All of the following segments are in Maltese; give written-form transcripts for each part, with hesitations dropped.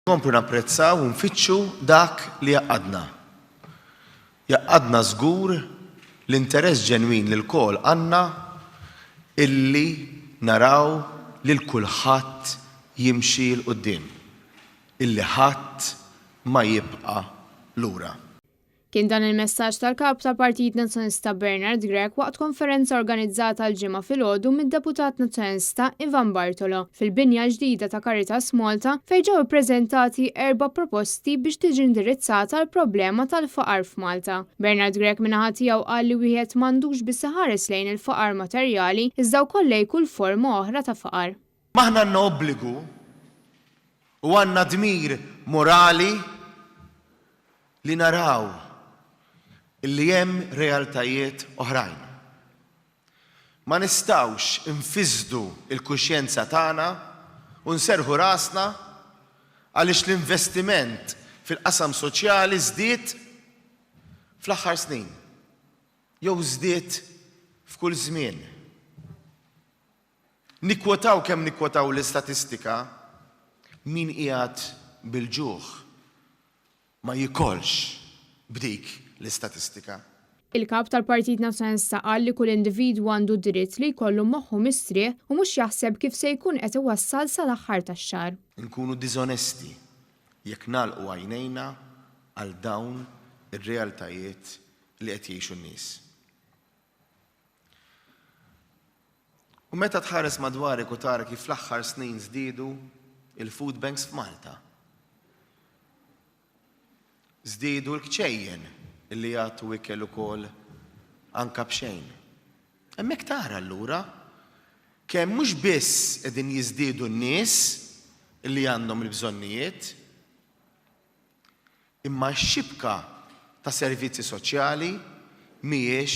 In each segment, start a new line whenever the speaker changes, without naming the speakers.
Nkomplu napprezzaw u nfittxu dak li jgħaqqadna. Jgħaqqadna żgur l-interess ġenwin li lkoll għandna illi naraw lil kulħadd jimxi 'l quddiem, illi ħadd ma jibqa' lura.
Kien dan il-messaġġ tal-Kap tal-Partit Nazzjonalista Bernard Grech waqt konferenza organizzata l-Ġimgħa filgħodu mid-Deputat Nazzjonalista Ivan Bartolo fil-binja l-ġdida ta' Caritas Malta fejn ġew ippreżentati erba' proposti biex tiġi indirizzata l-problema tal-faqar f'Malta. Bernard Grech min-naħa tiegħu qal li wieħed m'għandux biss iħares lejn il-faqar materjali iżda wkoll lejn kull forma oħra ta' faqar.
Aħna għandna obbligu u għandna dmir morali li naraw li hemm realtajiet oħrajn. Ma nistgħux infissdu l-kuxjenza tagħna u nserrħu rasna għaliex l-investiment fil-qasam soċjali żdied fl-aħħar snin jew żdied f'kull żmien. Nikkwotaw kemm nikkwotaw l-istatistika, min qiegħed bil-ġuħ ma jikolx b'dik l-istatistika.
Il-Kap tal-Partit Nazzjonalista qal li kull individwu għandu dritt li jkollu moħħu mistrieħ u mhux jaħseb kif se jkun qed iwassal sal-aħħar tax-xahar.
Inkunu diżonesti jekk nagħlqu għajnejna għal dawn ir-realtajiet li qed jgħixu n-nies. U meta tħares madwarek u tara kif fl-aħħar snin żdiedu il-food banks f'Malta. Żdiedu l-kċejjen li jagħtu ikel ukoll anka b'xejn. Hemmhekk tara allura kemm mhux biss qegħdin jiżdiedu n-nies li għandhom il-bżonnijiet, Imma x-xibka ta' servizzi soċjali mhijiex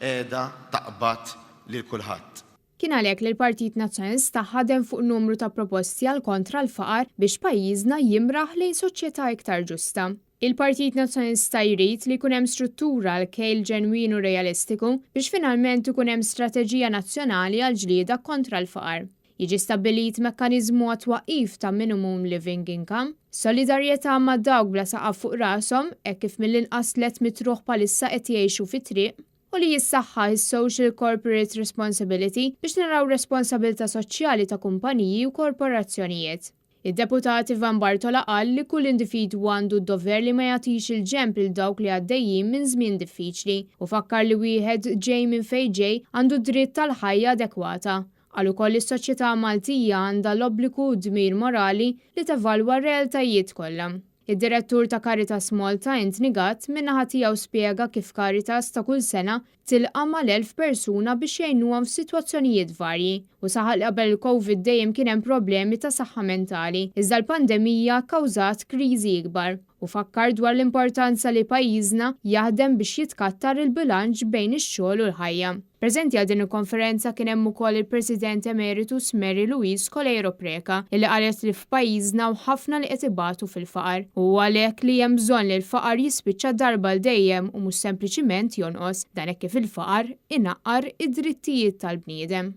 qiegħda taqbad lil kulħadd.
Kien għalhekk li l-Partit Nazzjonalista ħadem fuq numru ta' proposti għal kontra l-faqar biex pajjiżna jimraħ lejn soċjetà iktar ġusta. Il-Partit Nazzjonalista jrid li jkun hemm struttura għal kejl ġenwin u realistiku biex finalment ikun hemm strateġija nazzjonali għall-ġlieda kontra l-faqar. Jiġi stabbilit mekkaniżmu għat-twaqqif ta' minimum living income. Solidarjetà ma' dawk bla saqaf fuq rashom, hekk kif mill-inqas 300 ruħ bħalissa qed jgħixu fit-triq. U li jissaħħaħ is-social corporate responsibility biex naraw responsabilità soċjali ta' kumpaniji u korporazzjonijiet. Id-Deputat Ivan Bartola qal li kull individwu għandu d-dover li ma jagħtix il-ġenb lil dawk li għaddejjin minn żmien diffiċli u fakkar li wieħed ġej minn fejn ġej għandu dritt għal ħajja adekwata. Qal ukoll li s-soċjetà Maltija għandha l-obbligu u d-dmir morali li tevalwa r-realtajiet kollha. Id-Direttur ta' Caritas Malta, Anthony Gatt, min-naħa tiegħu spjega kif Caritas ta' kull sena tilqa' mal-1,000 persuna biex jgħinuhom f'sitwazzjonijiet varji u saħaq li qabel il-Covid dejjem kien hemm problemi ta' saħħa mentali iżda l-pandemija kkawżat kriżi ikbar u fakkar dwar l-importanza li pajjiżna jaħdem biex jitkattar il-bilanċ bejn ix-xogħol u l-ħajja. Preżenti għal din il-konferenza kien hemm ukoll il-President Emeritus Mary Louise Coleiro Preca illi qalet li f'pajjiżna hawn ħafna li qed ibatu fil-faqar u hu għalhekk li hemm bżonn li l-faqar jispiċċa darba għal dejjem u mhux sempliċiment jonqos, dan hekk kif il-faqar inaqqar id-drittijiet tal-bniedem.